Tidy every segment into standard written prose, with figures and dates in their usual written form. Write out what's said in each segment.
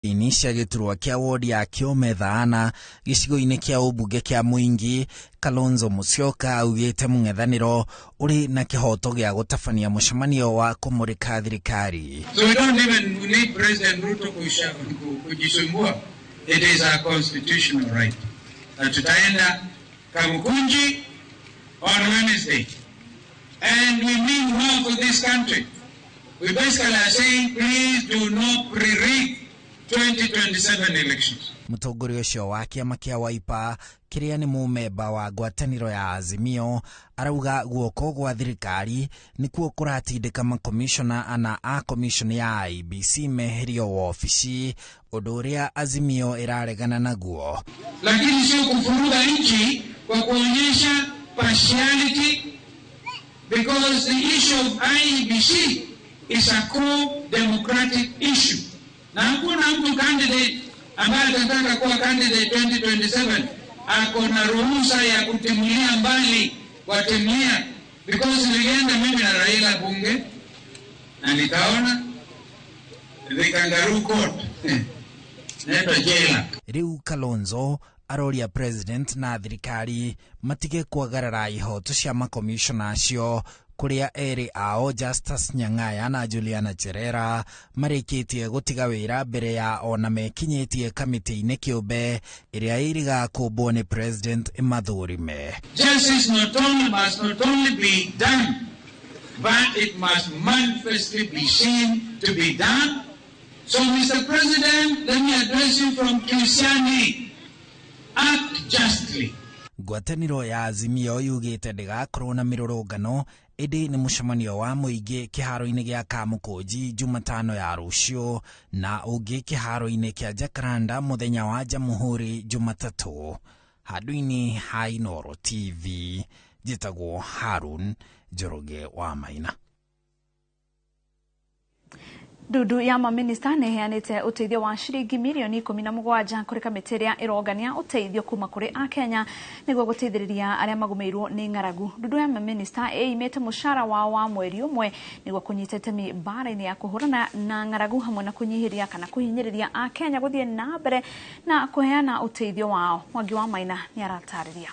Ini cia gĩturwa kĩa wodi ya Kĩome Thaana gĩcigo-inĩ kĩa ũmbunge kĩa Mwingi, Kalonzo Musyoka, augĩte mũng'ethanĩro ũrĩ na kĩhoto gĩa gũtabania mũcemanio wa kũmũrĩka thirikari. So we don't even need President Ruto kujisumbua. It is our constitutional right. Na tutaenda Kamukunji on Wednesday. And we mean well for this country. We basically are saying, please do not pre-rig 2027 elections. Mũtongoria ũcio wa kĩama kĩa Wiper, kĩrĩa nĩ mũmemba wa ngwatanĩro ya Azimio, arauga guoko gwa thirikari nĩkuo kũratindĩka makomishona ana a komishoni ya IEBC meherio wobici, ũndũ ũrĩa Azimio ĩraregana naguo. Lakini sio kuvuruga nchi kwa kuonyesha partiality, because the issue of IEBC is a core democratic issue. Na hakuna mtu candidate ambaye atataka kuwa candidate 2027 ako na ruhusa ya kutimulia mbali watimlia, because nilienda mimi na Raila bunge na nikaona the kangaroo court inaitwa jela. Rĩu Kalonzo aroria president na thirikari matige kwagarara ihoto cia makomishona acio, kũrĩa erĩ ao, Justus Nyang'aya na Juliana Cherera, marĩkĩtie gũtiga wĩra mbere ya ona mekinyĩtie kamĩtĩ-inĩ kĩũmbe ĩrĩa ĩrĩga kũmbwo nĩ president ĩmathũrime. Justice not only must not only be done, but it must manifestly be seen to be done. So, Mr. President, let me address you from Kisiani. Act justly. Ngwatanĩro ya Azimio yugĩte ndĩgakorwo na mĩrũrũngano, ĩndĩ nĩ mũcemanio wa mũingĩ kĩharo-inĩ gĩa Kamũkũnji Jumatano ya rũciũ, na ũngĩ kĩharo-inĩ kĩa Jacaranda mũthenya wa Jamhuri Jumatatũ. Handũ-inĩ ha Inooro TV, njĩtagwo Harun Njoroge wa Maina. Ndundu ya maminista nĩ ĩheanĩte ũteithio wa ciringi mirioni 17 kũrĩ kamĩtĩ ĩrĩa ĩrongania ũteithio kuma kũrĩ akenya nĩguo gũteithĩrĩria arĩa magũmĩirwo nĩ ng'aragu. Ndundu ya maminista ĩimĩte mũcara wao wa mweri ũmwe nĩguo kũnyita itemi mbara-inĩ ya kũhũrana na ng'aragu, hamwe na kũnyihĩria kana kũhinyĩrĩria akenya gũthiĩ na mbere na kũheana ũteithio wao. Mwangi wa Maina nĩ aratarĩria.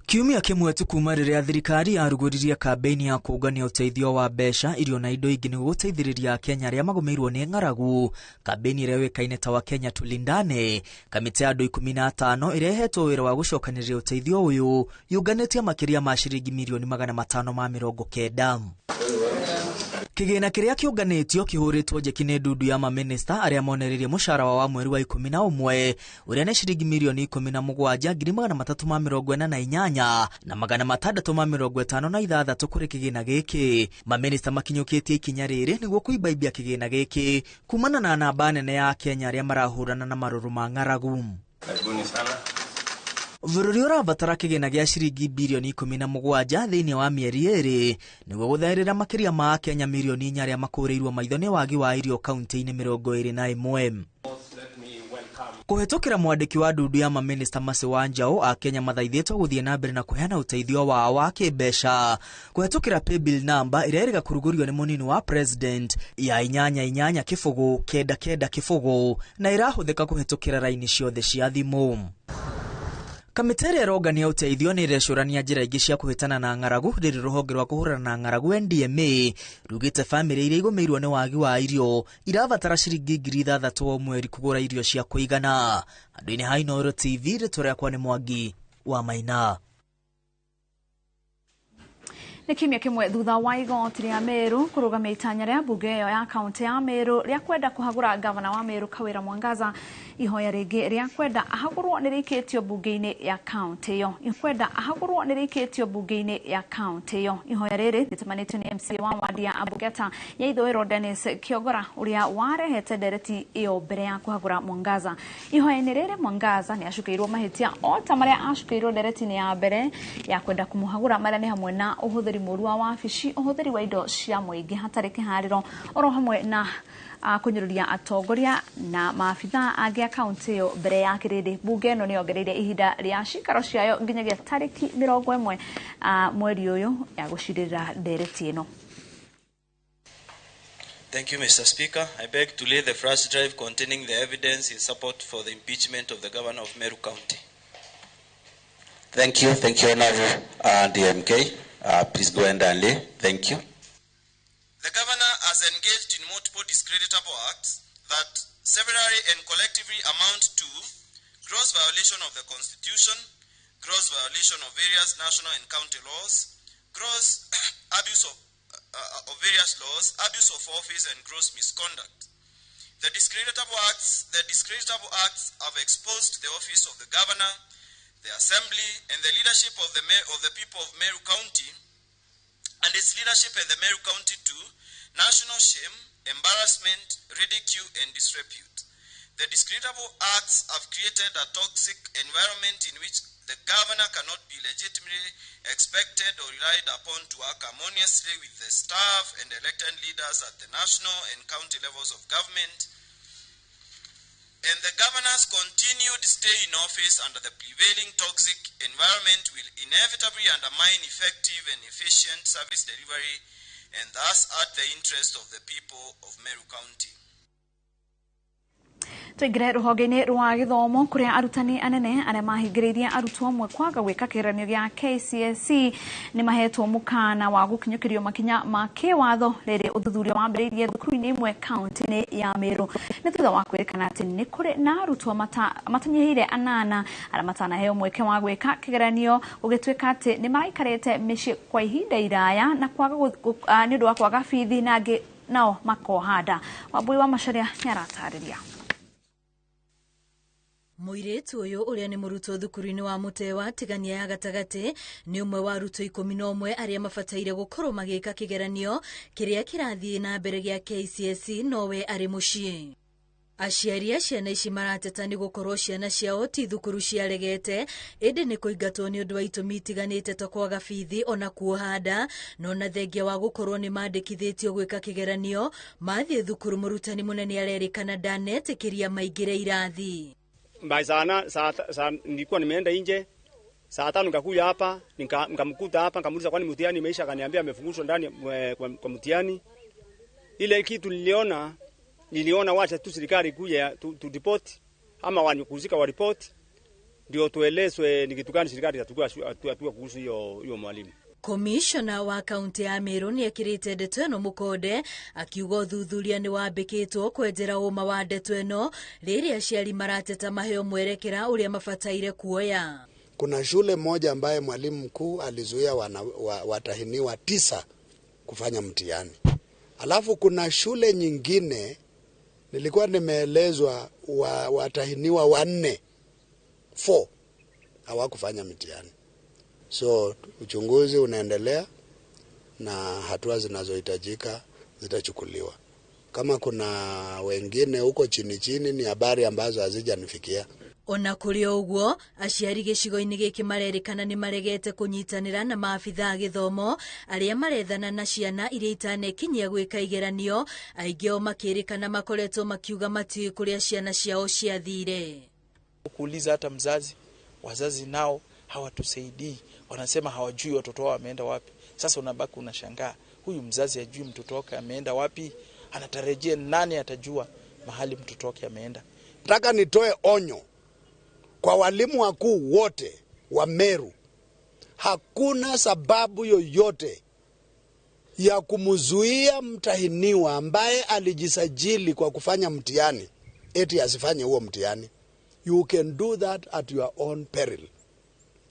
Kiumia kĩmwe tu kuma rĩrĩa thirikari yarugũririe kambĩini ya kũngania ũteithio wa mbeca, irio na indo ingĩ nĩguo gũteithĩrĩria akenya arĩa magũmĩirwo nĩ ng'aragu, kambĩini ĩrĩa yũĩkaine ta Wakenya Tulindane, kamĩtĩ ya andũ 15 ĩrĩa ĩhetwo wĩra wa gũcokanĩrĩria ũteithio ũyũ yũnganĩtie makĩria ma ciringi mirioni 590. Kĩgĩna kĩrĩa kĩũnganĩtio kĩhũrĩtwo njeki nĩ ndundu ya maminista arĩa monereirie mũcara wao wa mweri wa 11, ũrĩa nĩ ciringi mirioni 17,348,656 kũrĩ kĩgĩna gĩkĩ. Maminista makinyũkĩtie ikinya rĩrĩ nĩguo kũimbaimbia kĩgĩna gĩkĩ kumana na namba nene ya Kenya arĩa marahũrana na marũrũ ma ng'aragu. Karibuni sana. Bũrũri ũrabatara kĩgĩna gĩa ciringi birioni 17 thĩinĩ wa mĩeri 2 nĩguo gũtherera makĩria ma akenya mirioni 4 arĩa makũrĩirwo maitho nĩ wagi wa irio kaunti-inĩ 21. Kũhĩtũkĩra mwandĩki wa ndundu ya maminista Mercy Wanjaũ, akenya mathaithĩtwo gũthiĩ na mbere na kũheana ũteithio wao wa kĩmbeca kũhĩtũkĩra paybill number ĩrĩa ĩrĩga kũrugũrio nĩ mũnini wa president ya 8809990, na ĩrahũthĩka kũhĩtũkĩra raini ciothe cia thimũ. Kamĩtĩ ĩrĩa ĩrongania ũteithio nĩ ĩrecũrania njĩra ingĩ cia kũhĩtana na ng'aragu, rĩrĩ rũhonge rwa kũhũrana na ng'aragu NDMA rugĩte bamĩrĩ iria igũmĩirwo nĩ wagi wa irio irabatara ciringi 6,000 o mweri kũgũra irio cia kũigana. Handũ-inĩ ha Inooro TV, rĩtwa rĩakwa nĩ Mwangi wa Maina. Nĩ kiumia kĩmwe thutha wa igoti rĩa Meru kũrũgamia itanya rĩa mbunge ĩyo ya kaunti ya Meru rĩa kwenda kũhagũra gavana wa Meru Kawĩra Mwangaza. Ihoya rĩngĩ rĩa kwenda ahagũrwo nĩ rĩikĩtio mbunge-inĩ ya kaunti ĩyo. Kwenda ahagũrwo nĩ rĩikĩtio mbunge-inĩ ya kaunti ĩyo. Ihoya rĩrĩ rĩtamanĩtio nĩ MCA wa wadi ya Abogeta ya Ithũĩro Dennis Kiogora, ũrĩa warehete ndereti ĩyo mbere ya kũhagũra Mwangaza. Ihoya-inĩ rĩrĩ, Mwangaza nĩ acukĩirwo mahĩtia o ta marĩa acukĩirwo ndereti-inĩ ya mbere ya kwenda kũmũhagũra, marĩa nĩ hamwe na ũhũthĩri mũũru wa wabici, ũhũthĩri wa indo cia mũingĩ hatarĩ kĩharĩro, oro hamwe na kũnyũrũria atongoria na maabithaa angĩ a kaunti ĩyo mbere ya kĩrĩndĩ. Mbunge ĩno nĩ yongereire ihinda rĩa cikaro ciayo nginyagia tarĩki 10 mweri ũyũ ya gũcirĩra ndereti ĩno. Thank you, Mr. Speaker. I beg to lay the flash drive containing the evidence in support for the impeachment of the governor of Meru County. Thank you. Thank you, Honorable DMK. Please go and lay. Thank you. The governor has engaged in multiple discreditable acts that severally and collectively amount to gross violation of the Constitution, gross violation of various national and county laws, gross abuse of various laws, abuse of office, and gross misconduct. The discreditable acts have exposed the office of the governor, the assembly, and the leadership of the people of Meru County, and its leadership in the Meru County to national shame, embarrassment, ridicule, and disrepute. The discreditable acts have created a toxic environment in which the governor cannot be legitimately expected or relied upon to work harmoniously with the staff and elected leaders at the national and county levels of government. And the governor's continued stay in office under the prevailing toxic environment will inevitably undermine effective and efficient service delivery and thus at the interest of the people of Meru County. Tũingĩre rũhonge-inĩ rwa gĩthomo kũrĩa arutani anene arĩa mahingĩrĩirie arutwo amwe kwaga gwĩka kĩgeranio gĩa KCSE nĩ mahetwo mũkana wa gũkinyũkĩrio makinya ma kĩwatho rĩrĩ ũthuthuria wambĩrĩirie thukuru-inĩ imwe kaunti-inĩ ya Meru nĩ thutha wa kwĩrĩkana atĩ nĩ kũrĩ na arutwo matanyihĩire anana arĩa matanaheo mweke wa gwĩka kĩgeranio gũgĩtuĩka atĩ nĩ maraikarĩte mĩciĩ kwa ihinda iraya na kwaga nĩ ũndũ wa kwaga bithi na angĩ nao makohanda. Wambui wa Macharia nĩ aratarĩria. Mũirĩtu ũyũ ũrĩa nĩ mũrutwo thukuru-inĩ wa Mũtewa Tigania ya gatagatĩ nĩ ũmwe wa arutwo 11 arĩa mabataire gũkorwo magĩka kĩgeranio kĩrĩa kĩrathiĩ na mbere gĩa KCSE nowe arĩ mũciĩ. Aciari a ciana ici marateta nĩ gũkorwo ciana ciao ti thukuru ciaregete ĩndĩ nĩ kũingatwo nĩ ũndũ wa itũmi itiganĩte ta kwaga bithi ona kuoha nda no na thengia wa gũkorwo nĩ mandĩkithĩtio gwĩka kĩgeranio mathiĩ thukuru mũrutani mũnene arerĩkana ndanetĩkĩria maingĩre irathi. Saa nilikuwa nimeenda nje saa 5 nikakuja hapa nikamkuta hapa nikamuuliza kwani mtihani imeisha, akaniambia amefungushwa ndani kwa mtihani. Ile kitu niliona wacha tu serikali kuja tu report ama wanakuzika wa report ndio tuelezwe ni kitu gani serikali itachukua hatua kuhusu hiyo mwalimu. Komishona wa kaunti ya Meru nĩ ekĩrĩte ndeto ĩno mũkonde akiuga ũthuthuria nĩ wambĩkĩtwo kwenjera ũma wa ndeto ĩno rĩrĩa aciari marateta maheo mwerekera ũrĩa mabataire kuoya. Kuna shule moja ambaye mwalimu mkuu alizuia watahiniwa 9 kufanya mtihani. Alafu kuna shule nyingine nilikuwa nimeelezwa watahiniwa 4 hawakufanya mtihani. So uchunguzi unaendelea na hatua zinazohitajika zitachukuliwa. Kama kuna wengine huko chini chini ni habari ambazo hazijanifikia. Ona kũrĩ o ũguo aciari gĩcigo-inĩ gĩkĩ marerĩkana nĩ maregete kũnyitanĩra na maabitha a gĩthomo arĩa marethana na ciana iria itanekinyia gwĩka igeranio aingĩ ao makĩrĩkana makoretwo makiuga matiũĩ kũrĩa ciana ciao ciathire. Kuuliza hata mzazi, wazazi nao hawatusaidii, wanasema hawajui watoto wao wameenda wapi. Sasa unabaki unashangaa, huyu mzazi hajui mtoto wake ameenda wapi, anatarejea nani atajua mahali mtoto wake ameenda? Nataka nitoe onyo kwa walimu wakuu wote wa Meru. Hakuna sababu yoyote ya kumzuia mtahiniwa ambaye alijisajili kwa kufanya mtihani eti asifanye huo mtihani. You can do that at your own peril.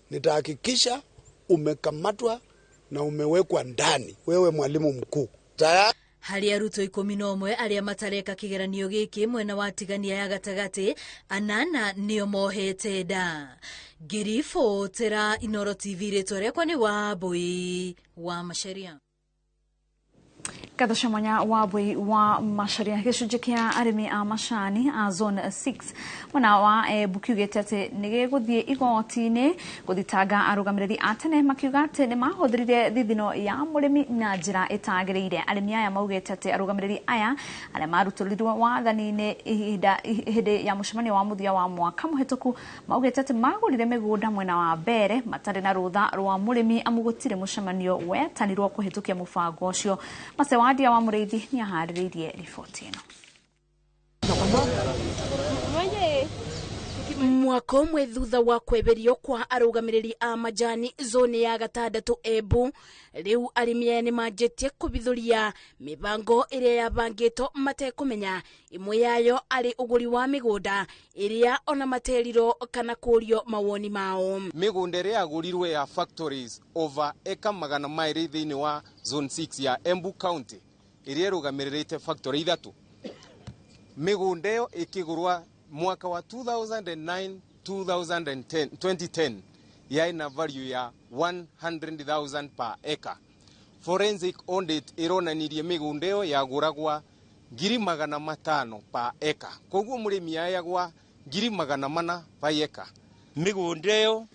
Nitahakikisha umekamatwa na umewekwa ndani, wewe mwalimu mkuu. Tayari. Harĩ arutwo 11 arĩa matareka kĩgeranio gĩkĩ mwena wa Tigania ya gatagatĩ anana nĩo mohete nda. Ngĩribotera Inooro TV rĩtwa rĩakwa nĩ Wambui wa Macharia. Ngatho cia mwanya Wambui wa Macharia. Gĩcunjĩ kĩa arĩmi a macani a Zone 6 mwena wa Embu kiugĩte atĩ nĩ gĩgũthiĩ igoti-inĩ gũthitanga arũgamĩrĩri a tene makiuga atĩ nĩ mahũthĩrire thithino ya mũrĩmi na njĩra ĩtagĩrĩire. Arĩmi aya maugĩte atĩ arũgamĩrĩri aya arĩa marutũrũrirwo wathani-inĩ ihinda hĩndĩ ya mũcemanio wa mũthia wa mwaka mũhĩtũku maugĩte atĩ magũrire mĩgũnda mwena wa mbere matarĩ na rũtha rwa mũrĩmi amu gũtirĩ mũcemanio wetanirwo kũhĩtũkia mũbango ũcio. Macewa Wadia wa Muriithi ni aharĩrĩirie riboti ĩno. Mwaka ũmwe thutha wa kweberio kwa arũgamĩrĩri a majani zone ya gatandatũ Embu, rĩu arĩmi aya nĩmanjĩtie kũbithũria mĩbango ĩrĩa yabangĩtwo matekũmenya, ĩmwe yayo arĩ ũgũri wa mĩgũnda ĩrĩa ona materirwo kana kũrio mawoni mao. Mĩgũnda ĩrĩa yagũrirwe ya factories over eka 200 thĩinĩ wa zone 6 ya Embu County ĩrĩa ĩrũgamĩrĩrĩte factory ithatũ. Mĩgũnda ĩyo ĩkĩgũrwa mwaka wa 2009 2010 2010 yaĩ na value ya 100,000 per acre. Forensic audit ironanirie mĩgũnda ĩyo yagũragwa 500,000 per acre. Koguo mũrĩmi ayagwa 400,000 per acre. Mĩgũnda ĩyo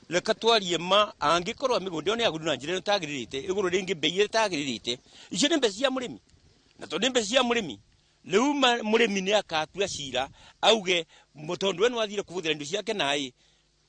reka twarie ma angĩkorwo mĩgũnda ĩyo nĩ yagũrirwo na njĩra ĩrĩa ĩtagĩrĩrĩte ĩgũrũ rĩngĩ bei ĩrĩa ĩtagĩrĩrĩte, icio nĩ mbeca cia mũrĩmi, na tondũ nĩ mbeca cia mũrĩmi rĩu mũrĩmi nĩ akatua cira auge tondu we nĩwathire kũbũthĩra indo ciake naĩ,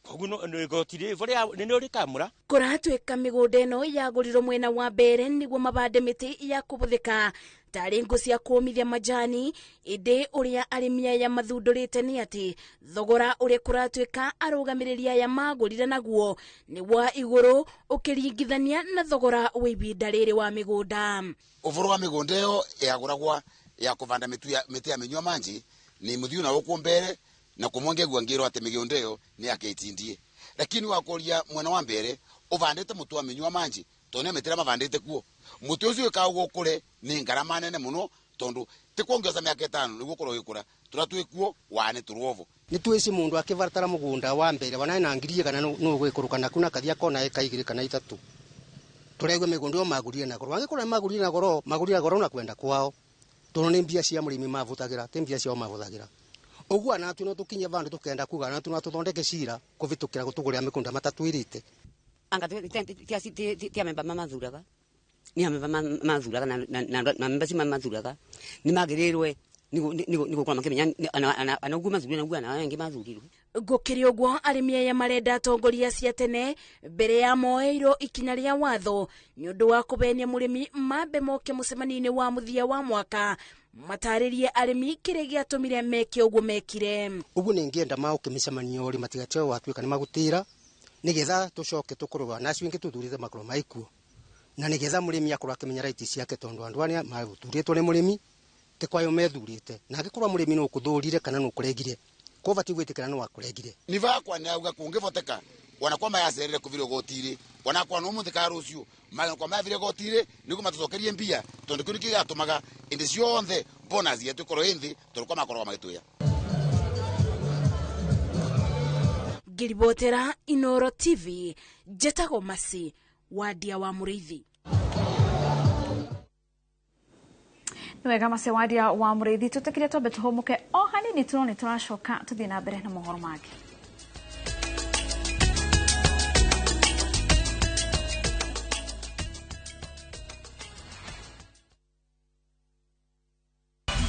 koguo igoti nĩ rĩkamũra. Kũratuĩka mĩgũnda ĩno yagũrirwo mwena wa mbere nĩguo mabande mĩtĩ ya kũbũthĩka tarĩ ngũ cia kũmithia majani, ĩndĩ ũrĩa arĩmi aya mathundũrĩte nĩ atĩ thogora ũrĩa kũratuĩka arũgamĩrĩri aya magũrire naguo nĩ wa igũrũ ũkĩringithania na thogora wa ibinda rĩrĩ wa mĩgũnda. Ũboro wa mĩgũnda ĩyo yagũragwa ya kuvanda miti ya minyua manji ni muthiu na uku mbere na kumwongegwa ngiro ati migunda iyo ni akitindie, lakini wakoria mwena wa mbere uvandite mutu wa minyua manji tondu mitira mavandite kuo muti ucio ikaugo kure ni ngarama nene muno tondu ti kuongeza miaka 5 niguo korwo gikura tura twi kuo wane turuovo ni twisi mundu akivatara mugunda wa mbere wana na ngirie kana no gwikuruka na kuna kathia kona eka igiri kana itatu turegwe migunda yo magurie na goro angikora magurie na goro magurie na goro na kwenda kwao tondu ni mbia cia murimi mavutagira ti mbia ciao mavuthagira uguo na tu no tukinye vandu tukenda kuga na tu no tuthondeke cira kuvitukira gutuguria mikunda matatwirite anga ti amemba mamathuraga ni amemba mathuraga na memba ci mamathuraga ni magirirwe ni gukorwo makimenya ana uguo mathurirwe na uguo ana angi mathurirwe. Gũkĩrĩ ũguo arĩmi aya marenda atongoria cia tene mbere ya moeirwo ikinya rĩa watho nĩ ũndũ wa kũbenia mũrĩmi mambe moke mũcemanio-inĩ wa mũthia wa mwaka matarĩrie arĩmi kĩrĩa gĩatũmire meke ũguo mekire. Ũguo nĩngĩenda maũke mĩcemanio rĩ matigateo watuĩka nĩ magũtĩra nĩgetha tũcoke tũkorwo nacio ingĩ tũthurĩte makorwo maikuo na nĩgetha mũrĩmi akorwo akĩmenya raiti ciake tondũ andũ arĩa mathurĩtwo nĩ mũrĩmi ti kwayo methurĩte na angĩkorwo mũrĩmi no ũkũthũrire kana no ũkũregire kobati gwitikira no wakuregire ni vakwa ni auga kungivoteka wana kwa mayacerere kuvirwo gotiri wana kwa no muthika rucio magana kwa mavire gotiri niguo matucokerie mbia tondu kiu gatumaga indi cionthe bonus yetu ikorwo inthi tondu kwa makorwo magituya. Ngiribotera Inoro TV, njetagwo Masi Wadia wa Muriithi. Wega Masi Wadia wa Muriithi, tutekire twambe tuhumuke o hanini turone turacoka tuthie na mbere na mohoro mangĩ.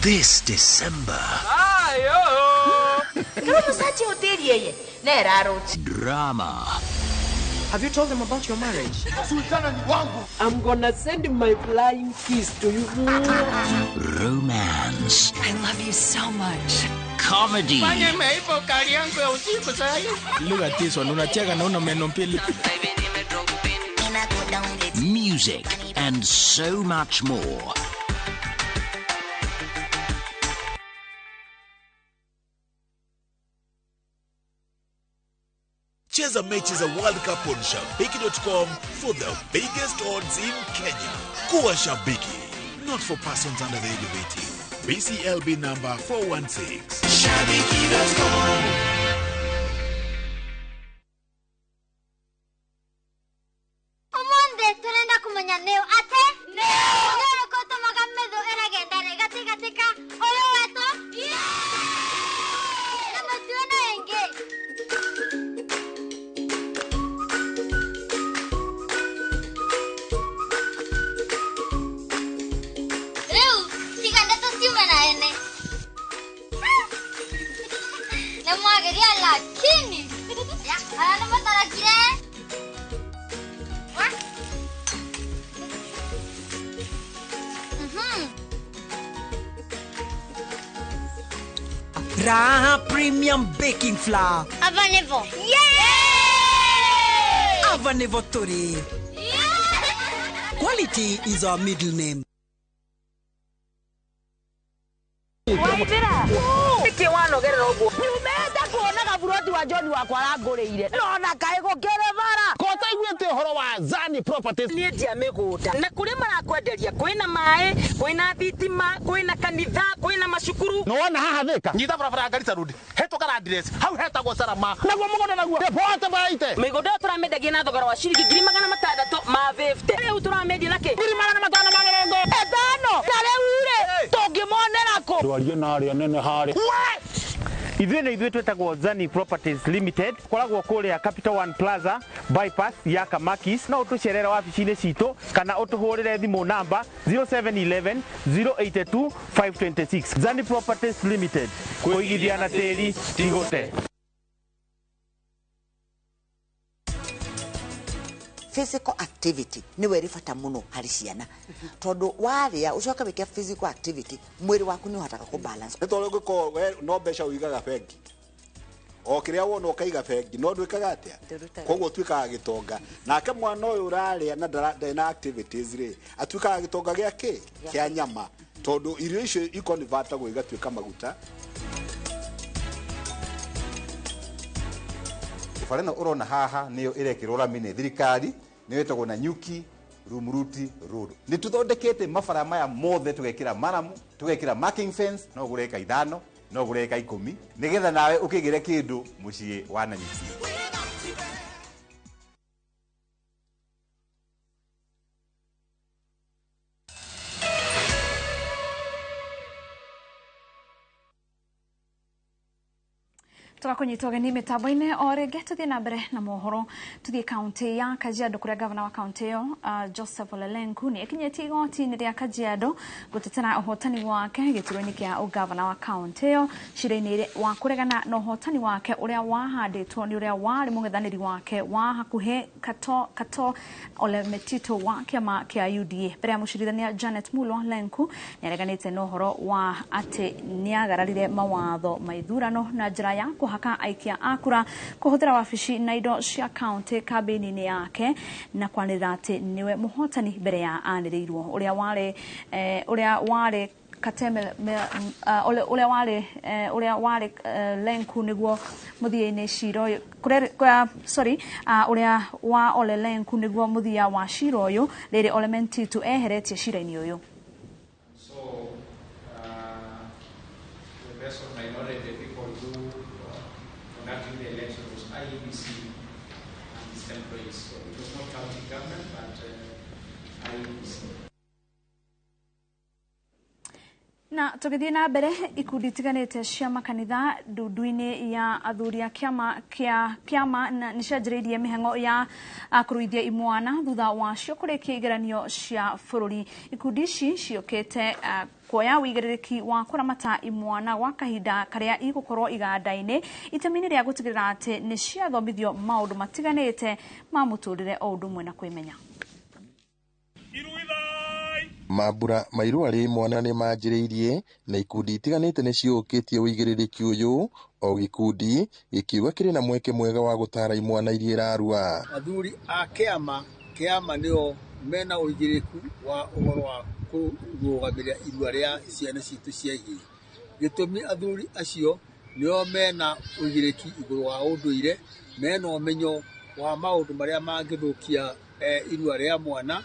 This December. Drama. Have you told them about your marriage? Sultana ni wangu. I'm gonna send my flying kiss to you. Romance. I love you so much. Comedy. Look at this one. Unacheka na una meno mbili. Music and so much more. Cheza mechi za World Cup on Shabiki.com for the biggest odds in Kenya. Kuwa Shabiki. Not for persons under the age of 18. BCLB number 416. Shabiki.com. Omonde turenda kumenya neo ate? Neo! Neo kotomaga metho eragenda regatikatika. Oyo weto? Yeah! Na matuona enge. Lakini ya ana matarakire wa Raha Premium Baking Flour. Ava nĩvo. Ava nĩvo tũrĩ. Quality is our middle name. Waithira nĩkĩ wanogerera ũguo nyumĩte kuona gaburoti wa John wakwa arangũrĩire nona kaĩ gũkĩrĩ bara ko taiguĩte ũhoro wa Zani Properties. Niĩ ndia mĩgũnda na kũrĩa marakwenderia kwĩna maĩ, kwĩna thitima, kwĩna kanitha, kwĩna macukuru. Nĩwona haha Thĩka, nyita barabara ya Garissa Road, hetũka Landress, hau hetagwo Salama, naguo mũgũnda naguo nĩ 48. Mĩgũnda ĩyo tũramĩendagia na thogora wa ciringi 650,000. Rĩu tũramĩendia na kĩ? 550,000. Ta rĩu rĩ, tũngĩmonera kũ? Ndwarie na arĩa nene harĩa. Ithuĩ nĩ ithuĩ twĩtagwo Zani Properties Limited, koragwo kũrĩa Capital One Plaza bypass ya Kamakis. No ũtũcerere wabici-inĩ citũ kana ũtũhũrĩre thimũ namba 0711 082 526. Zani Properties Limited, kũigithia na tĩri ti gũte. Physical activity nĩwe ĩrĩ bata mũno harĩ ciana, tondũ warĩa ũcoke wĩke physical activity, mwĩrĩ waku nĩ ũhotaga kũ balance. Nĩ tondũ ũngĩkorwo we no mbeca ũigaga bengi, o kĩrĩa wona ũkaiga bengi, no ndwĩkaga atĩa? Koguo ũtuĩkaga gĩtonga. Nake mwana ũyũ ũrarĩa na ndarĩ na activities rĩ, atuĩkaga gĩtonga gĩa kĩ? Kĩa nyama, tondũ irio icio ikonvatagwo igatuĩka maguta. Bara ĩno ũrona haha nĩyo ĩrekĩrwo rami nĩ thirikari, nĩyo ĩtagwo Nanyuki Rumuruti Road. Nĩ tũthondekete mabara maya mothe, tũgekĩra maramu, tũgekĩra marking fence, no ũgũre eka 5, no ũgũre eka 10, nĩgetha nawe ũkĩgĩre kĩndũ mũciĩ wa Nanyuki. Tũgakũnyita ũgeni mĩtambo-inĩ o rĩngĩ, tũthiĩ na mbere na mohoro. Tũthiĩ kaunti ya Kajiado kũrĩa gavana wa kaunti ĩyo Joseph Ole Lenku nĩ akinyĩtie igoti-inĩ rĩa Kajiado gũtetera ũhotani wake gĩturwa-inĩ kĩa ũgavana wa kaunti ĩyo, cira-inĩ wa kũregana na ũhotani wake ũrĩa wahandĩtwo nĩ ũrĩa warĩ mũng'ethanĩri wake wa hakuhĩ Kato Ole Metito wa kĩama kĩa UDA. Mbere ya mũcirithania Janet Mulwa, Lenku nĩareganĩte na ũhoro wa atĩ nĩagararire mawatho ma ithurano na njĩra ya kũhaka aikia a kura kũhũthĩra wabici na indo cia kaunti kambĩini-inĩ yake na kwanĩrĩra atĩ nĩwe mũhotani mbere ya anĩrĩirwo. Ũrĩa warĩ Kateme ũrĩa warĩ Lenku nĩguo mũthia-inĩ cira ũyũ sorry, ũrĩa wa Ole Lenku nĩguo mũthia wa cira ũyũ, rĩrĩ Ole Mentitu eheretie cira-inĩ ũyũ. So, to the best of my knowledge, the people who conducting the election was IEBC and its employees. So it was not county government, but IEBC. Na tũgĩthiĩ na mbere, ikundi itiganĩte cia makanitha ndundu-inĩ ya athuri a kĩama kĩa kĩama nĩ cianjĩrĩirie mĩhang'o ya kũruithia imwana thutha wacio kũrĩkia igeranio cia bũrũri. Ikundi ici ciũkĩte kuoya ũigĩrĩrĩki wa kũramata imwana gwa kahinda karĩa igũkorwo iganda-inĩ, itemi-inĩ rĩa gũtigĩrĩra atĩ nĩ ciathomithio maũndũ matiganĩte ma mũtũrĩre o ũndũ ũmwe na kwĩmenya. Mambura ma irũa rĩ mwana nĩ manjĩrĩirie na ikundi itiganĩte nĩ ciũkĩtie ũigĩrĩrĩki ũyũ, o gĩkundi gĩkiuga kĩrĩ na mweke mwega wa gũtara imwana iria irarua. Athuri a kĩama kĩama nĩo mena ũigĩrĩrĩku wa ũhoro wa kũrũgamĩrĩra irua rĩa ciana citũ cia ihĩĩ. Gĩtũmi athuri acio nĩo mena ũigĩrĩrĩki igũrũ wa ũndũire, mena ũmenyo wa maũndũ marĩa mangĩthũkia irua rĩa mwana,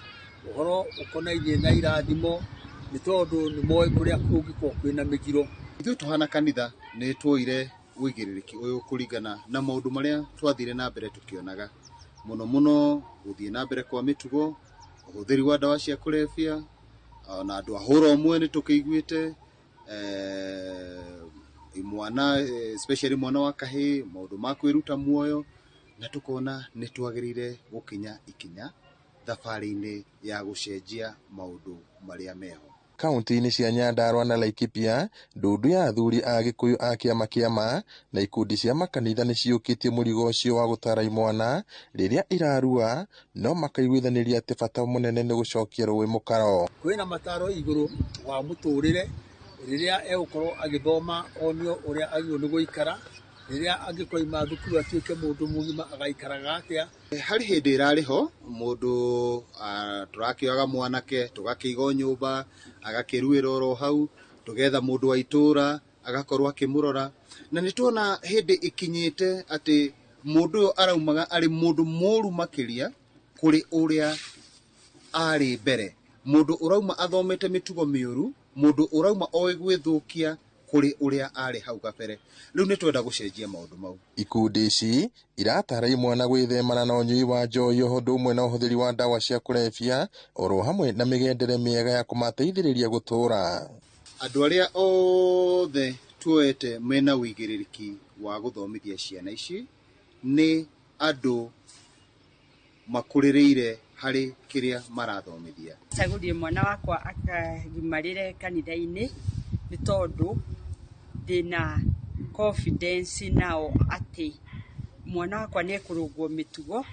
ũhoro ũkonainie na irathimo, nĩ tondũ nĩ moĩ kũrĩa kũngĩkorwo kwĩna mĩgiro. Ithuĩ tũhana kanitha nĩ tuoire ũigĩrĩrĩki ũyũ kũringana na maũndũ marĩa twathire na mbere tũkĩonaga, mũno mũno gũthiĩ na mbere kwa mĩtugo, ũhũthĩri wa ndawa cia kũrebia, ona andũ a hũra ũmwe nĩ tũkĩiguĩte, mwana especially mwana wa kahĩĩ, maũndũ ma kwĩruta muoyo, na tũkona nĩ twagĩrĩire gũkinya ikinya thabarĩ-inĩ ya gũcenjia maũndũ marĩa meho. Kaunti-inĩ cia Nyandarua na Laikipia, ndundu ya athuri a Gĩkũyũ a kĩama kĩama na ikundi cia makanitha nĩ ciũkĩtie mũrigo ũcio wa gũtara imwana rĩrĩa irarua, no makaiguithanĩria atĩ bata mũnene nĩ gũcokia rũĩ mũkaro. Kwĩna mataro igũrũ wa mũtũrĩre, Rĩrĩa egũkorwo agĩthoma onio ũrĩa agĩrĩirwo nĩ gũikara, rĩrĩa angĩkoima thukuru atuĩke mũndũ mũgima agaikaraga atĩa. Harĩ hĩndĩ ĩrarĩ ho mũndũ tũrakĩoyaga mwanake tũgakĩiga o nyũmba agakĩruĩra oro hau, tũgetha mũndũ wa itũra agakorwo akĩmũrora, na nĩ tuona hĩndĩ ĩkinyĩte atĩ mũndũ ũyũ araumaga arĩ mũndũ mũru makĩria kũrĩ ũrĩa arĩ mbere, mũndũ ũrauma athomete mĩtugo mĩũru, mũndũ ũrauma oĩ gwĩthũkia kũrĩ ũrĩa arĩ hau kabere. Rĩu nĩ twenda gũcenjia maũndũ mau. Ikundi ici iratara imwana gwĩthemana na ũnyui wa njohi o ũndũ ũmwe na ũhũthĩri wa ndawa cia kũrebia oro hamwe na mĩgendere mĩega ya kũmateithĩrĩria gũtũũra. Andũ arĩa othe tuoete mena ũigĩrĩrĩki wa gũthomithia ciana ici nĩ andũ makũrĩrĩire harĩ kĩrĩa marathomithia. Cagũrire mwana wakwa akagimarĩre kanitha-inĩ nĩ tondũ ndĩna confidence nao atĩ mwana wakwa nĩ ekũrũngwo mĩtugo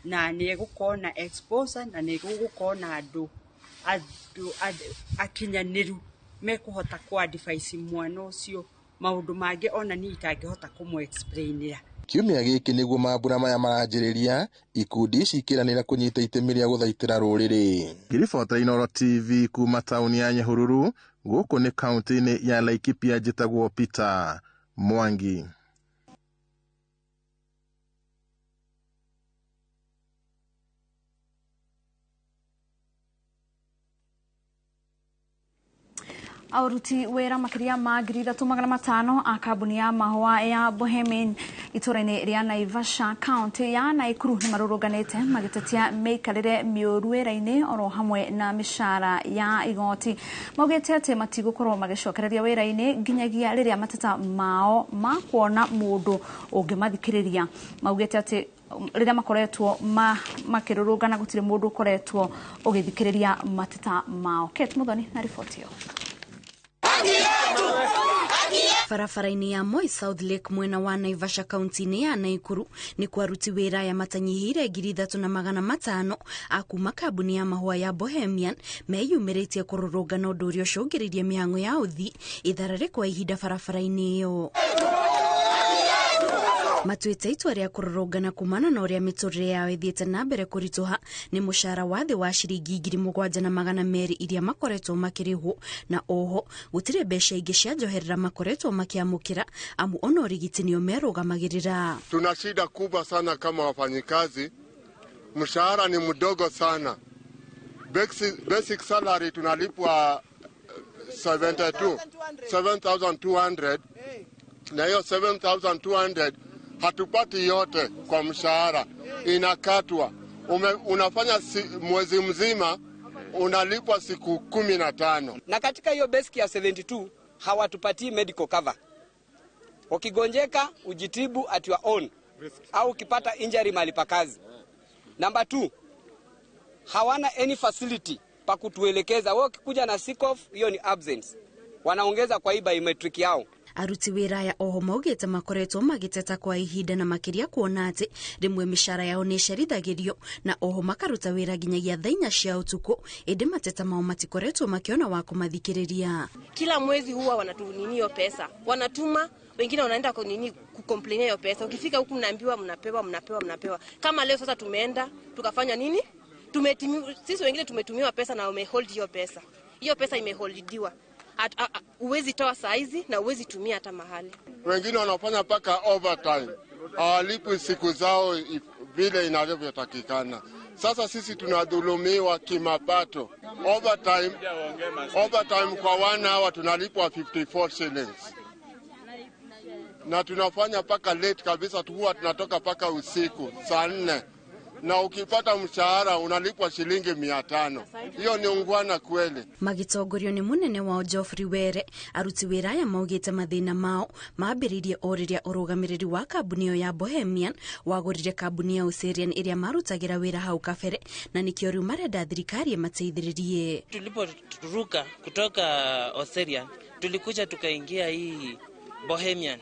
na nĩ egũkorwo na exposure na nĩ egũkorwo na andũ akinyanĩru mekũhota kũ advise mwana ũcio maũndũ mangĩ ona niĩ itangĩhota kũmũ explainĩra. Kiumia gĩkĩ nĩguo mambura maya maranjĩrĩria, ikundi ici ikĩranĩra kũnyita itemi rĩa gũthaitĩra rũrĩrĩ. Ngĩribota Inooro TV kuma taũni ya Nyahururu, gũkũ nĩ kaunti-inĩ ya Laikipia, njĩtagwo Peter Mwangi. Aruti wĩra makĩria ma 3500 a kambuni ya mahũa ya Bohemian itũũra-inĩ rĩa Naivasha kaunti ya Nakuru nĩ marũrũnganĩte magĩtetia mĩikarĩre mĩũru wĩra-inĩ oro hamwe na mĩcara ya igoti. Maugĩte atĩ matigũkorwo magĩcokereria wĩra-inĩ nginyagia rĩrĩa mateta mao ma kuona mũndũ ũngĩmathikĩrĩria. Maugĩte atĩ rĩrĩa makoretwo makĩrũrũngana gũtirĩ mũndũ ũkoretwo ũgĩthikĩrĩria mateta mao. Kate Muthoni na riboti ĩyo. Barabara-inĩ ya Moi South Lake mwena wa Naivasha kaunti-inĩ ya Nakuru nĩ kwa aruti wĩra aya matanyihĩire 3500 a kuma kambuni ya mahũa ya Bohemian meyumĩrĩtie kũrũrũngana ũndũ ũrĩa ũcũngĩrĩirie mĩhang'o ya ũthii ĩtharare kwa ihinda barabara-inĩ ĩyo. Matuĩte itua rĩa kũrũrũngana kumana na ũrĩa mĩtũrĩre yao ĩthiĩte na mbere kũritũha nĩ mũcara wa thĩ wa ciringi 7200 iria makoretwo makĩrĩhwo, na oho gũtirĩ mbeca ingĩ cia njoherera makoretwo makĩamũkĩra amu ona ũrigiti nĩo merũgamagĩrĩra. Tuna shida kubwa sana kama wafanyikazi, mshahara ni mdogo sana. Basic salary tunalipwa 7200 na hiyo 7200 hatupati yote kwa mshahara, inakatwa. Unafanya mwezi mzima unalipwa siku 15. Na katika hiyo basic ya 72 hawatupatii medical cover. Ukigonjeka ujitibu at your own au ukipata injury mahali pa kazi. Number 2, hawana any facility pa kutuelekeza. Wewe ukikuja na sick off, hiyo ni absence. Wanaongeza kwa hii biometric yao. Aruti wĩra aya oho maugĩte makoretwo magĩteta kwa ihinda na makĩria kuona atĩ rĩmwe mĩcara yao nĩ ĩcerithagĩrio na oho makaruta wĩra nginyagia thaa 4 cia ũtukũ, ĩndĩ mateta mao matikoretwo makĩona wa kũmathikĩrĩria. Kila mwezi huwa wanatunini hiyo pesa, wanatuma wengine wanaenda kwa nini kucomplain hiyo pesa. Ukifika huku mnaambiwa mnapewa mnapewa mnapewa. Kama leo sasa tumeenda tukafanya nini? Sisi wengine tumetumiwa pesa na wamehold hiyo pesa. Hiyo pesa imeholdiwa. Uwezi toa saizi na uwezi tumia hata mahali. Wengine wanafanya paka overtime, hawalipwi siku zao vile inavyotakikana. Sasa sisi tunadhulumiwa kimapato. Overtime kwa 1 hour tunalipwa 54 shillings. Na tunafanya paka late kabisa, huwa tunatoka paka usiku saa 4. Na ukipata mshahara unalipwa shilingi 500. Hiyo ni ungwana kweli. Magĩtongorio nĩ mũnene wao Geoffrey Were, aruti wĩra aya maugĩte mathĩna mao mambĩrĩirie o rĩrĩa ũrũgamĩrĩri wa kambuni ĩyo ya Bohemian wagũrire kambuni ya Oserian ĩrĩa marutagĩra wĩra hau kabere, na nĩkĩo rĩu marenda thirikari ĩmateithĩrĩrie. Tuliporuka kutoka Oserian tulikuja tukaingia hii Bohemian,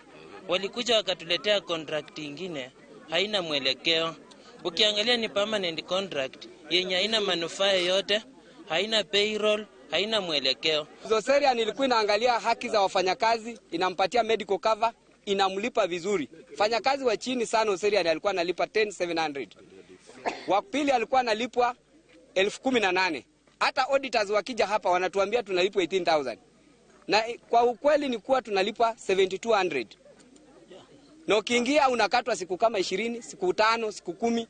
walikuja wakatuletea contract ingine haina mwelekeo. Ukiangalia ni permanent contract yenye haina manufaa yote, haina payroll, haina mwelekeo. Oserian ilikuwa inaangalia haki za wafanyakazi, inampatia medical cover, inamlipa vizuri. Fanyakazi wa chini sana Oserian alikuwa analipa 10700. Wa pili alikuwa analipwa 18,000. Hata auditors wakija hapa wanatuambia tunalipwa 18,000. Na kwa ukweli ni kuwa tunalipwa 7,200. Na ukiingia unakatwa siku kama 20, siku 5, siku 10.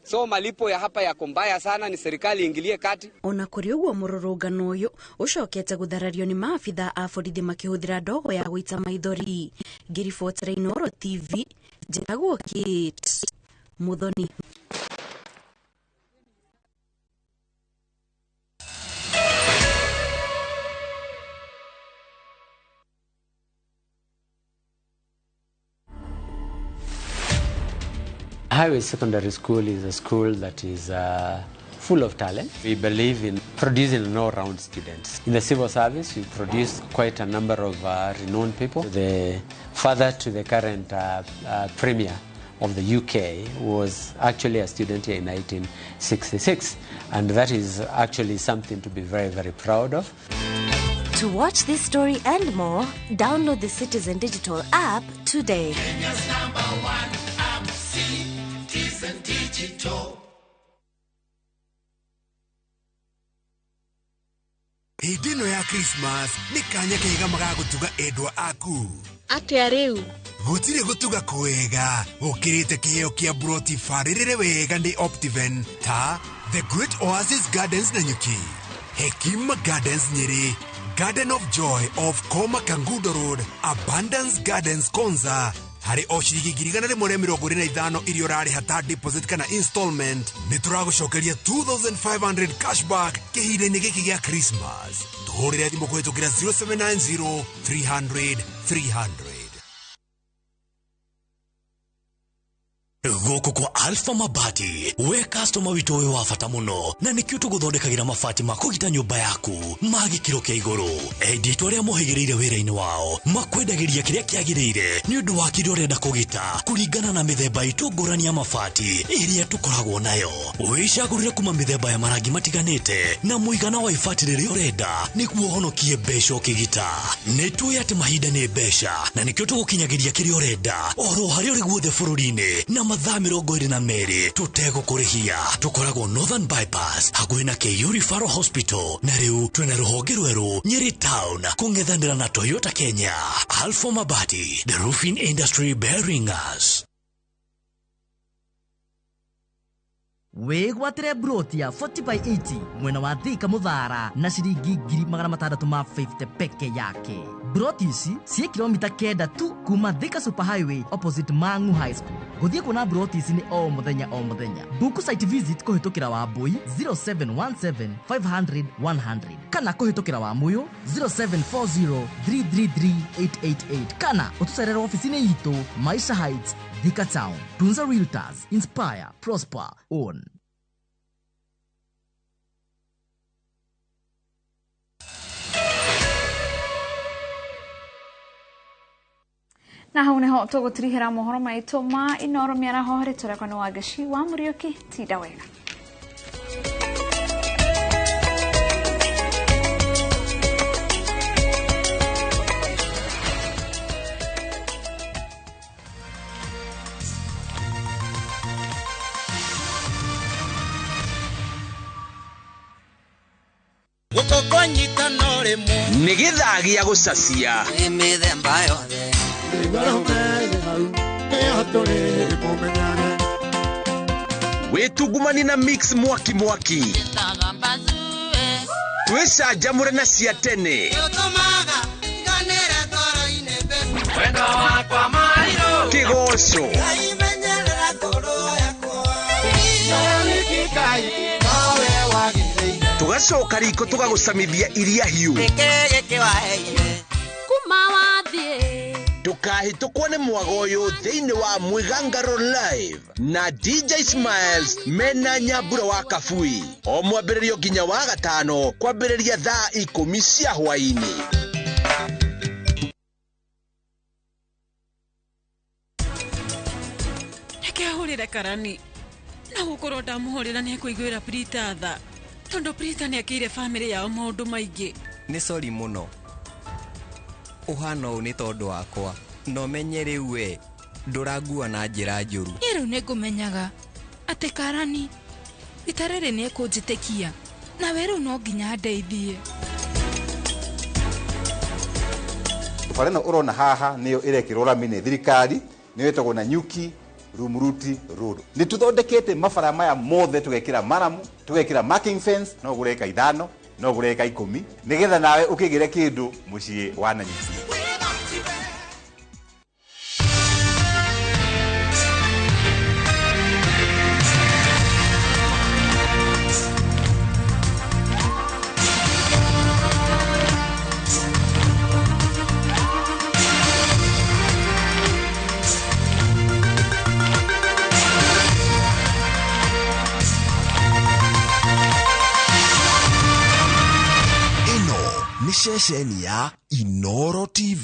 So malipo ya hapa yako mbaya sana, ni serikali ingilie kati. Ona kũrĩ ũguo mũrũrũngano ũyũ ũcokete gũtharario nĩ maabitha a borithi makĩhũthĩra ndogo ya gũita maithori. Ngĩribotera Inooro TV, njĩtagwo Kate Muthoni. Highway Secondary School is a school that is full of talent. We believe in producing an all-round students. In the civil service, we produce quite a number of renowned people. The father to the current premier of the UK was actually a student here in 1966, and that is actually something to be very, very proud of. To watch this story and more, download the Citizen Digital app today. Kenya's number one app, Citizen Digital. Hĩndĩ ĩno ya Christmas nĩ kanya kega magagũtuga endwa aku. Atĩa rĩu? Gũtirĩ gũtuga kwega gũkĩrĩte kĩheo kĩa buroti barĩrĩre wega nĩ Optiven ta The Great Oasis Gardens Nanyuki, Hekima Gardens Nyeri, Garden of Joy of Koma Kangudo Road, Abundance Gardens Konza. Harĩ o ciringi 125 iria ũrarĩha ta deposit kana installment, nĩ tũragũcokeria 2500 cashback kĩhinda-inĩ gĩkĩ gĩa Christmas. Tũhũrĩre thimũ kũhĩtũkĩra 0790 300 300. Gũkũ kwa Alpha Mabati, we customer witũ wĩ wa bata mũno, na nĩkĩo tũgũthondekagĩra mabati ma kũgita nyũmba yaku ma gĩkĩro kĩa igũrũ. Endia aitũ arĩa mohĩgĩrĩire wĩra-inĩ wao makwendagĩria kĩrĩa kĩagĩrĩire nĩ ũndũ wa kĩrĩa ũrenda kũgita kũringana na mĩthemba itũ ngũrani ya mabati ĩrĩa tũkoragwo nayo. Wĩcagũrĩre kuma mĩthemba ya marangi matiganĩte na mũigana wa ibati rĩrĩa ũrenda nĩguo ũhonokie mbeca ũkĩgita. Nĩ tũĩ atĩ mahinda nĩ mbeca na nĩkĩo tũgũkinyagĩria kĩrĩa ũrenda oro harĩa ũrĩ guothe bũrũri-inĩ na mathaa 22 tũtegũkũrĩhia. Tũkoragwo Northern Bypass hakuhĩ na KU Referral Hospital, na rĩu twĩna rũhonge rwerũ Nyeri Town kũng'ethanĩra na Toyota Kenya. Alpha Mabati, the roofing industry bearing us. Wĩgwatĩre broti ya 40 by 80 mwena wa Thika Mũthara na ciringi 650 peke yake. Broti ici ciĩ kilomita 9 tu kuma Thika Super Highway opposite Mangu High School. Gũthiĩ kuona broti ici nĩ o mũthenya o mũthenya. Book site visit kũhĩtũkĩra Wambui 0717 500 100 kana kũhĩtũkĩra Wamuyu 0740 333 888 kana ũtũcerere ofici-inĩ itũ Maisha Heights, Thika Town. Tunza Realtors, inspire, prosper, own. Na hau niho tũgũtirihĩra mohoro maitũ ma Inooro mĩaraho rĩtwa rĩakwa nĩ Wangeci wa Mũriũki. Tinda wega. Nĩ gĩthaa gĩa gũcacia mĩthemba yothe. Wĩtungumani na mix mwaki mwaki, twĩcanjamũre na cia tene, kĩgoco, tũgacoka riko tũgagũcamithia iria hiũ. Ndũkahĩtũkwo nĩ mwago ũyũ thĩinĩ wa Mwĩgangaro Live na DJ Smiles mena Nyambura wa Kabui o mwambĩrĩrio nginya wa gatano kwambĩrĩria thaa 10 cia hwaĩ-inĩ. Reke ahũrĩre karani na gũkorwo ndamũhũrĩra nĩ ekũiguĩra Prita tha. Tondũ Prita nĩ akĩire bamĩrĩ yao maũndũ maingĩ. Nĩ sori mũno. Ũhana ũũ nĩ tondũ wakwa. Na ũmenye rĩu we ndũrangua na njĩra njũru. Niĩ rĩu nĩ ngũmenyaga atĩ Karani rita rĩrĩ nĩ ekũnjĩtĩkia nawe rĩu no nginya ndeithie. Bara ĩno ũrona haha nĩyo ĩrekĩrwo rami nĩ thirikari, nĩyo ĩtagwo Nanyuki Rumuruti Road. Nĩ tũthondekete mabara maya mothe, tũgekĩra maramu, tũgekĩra marking fence, no ũgũre eka 5, no ũgũre eka 10, nĩgetha nawe ũkĩgĩre kĩndũ mũciĩ wa Nanyuki. Ĩno nĩ ceceni ya Inoro TV.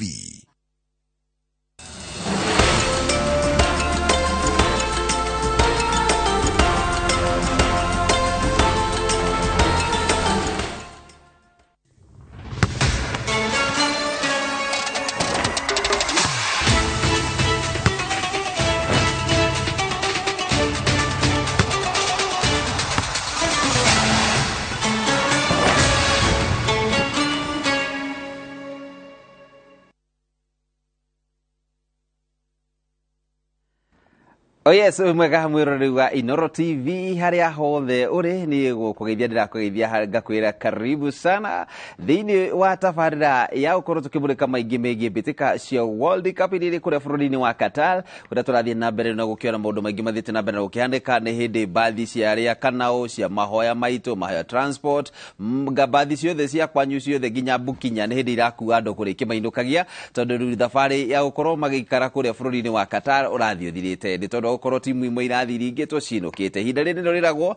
Oh yes, mwega mwiroreri wa Inoro TV haria hothe uri ni gukugeithia ndirakugeithia ngakwira karibu sana thiini wa tabarira ya ukorwo tukimurika maingi megie mbitika cia World Cup iria iri kuria bururi-ini wa Qatar, kuria turathie na mbere na gukiona maundu maingi mathiite na mbere na gukihandika. Ni hindi bathi cia aria kanao cia mahoya maitu, mahoya transport, mbathi ciothe cia kwanyu ciothe nginya bukinya ni hindi irakua andu kuria ikimainũkagia, tondu riu thabari ya gukorwo magĩikara kuria bururi-ini wa Qatar urathie uthirite ni tondu gukorwo timu imwe irathi iringĩtwo ciinũkĩte. Ihinda rĩrĩ nĩrĩo rĩragwo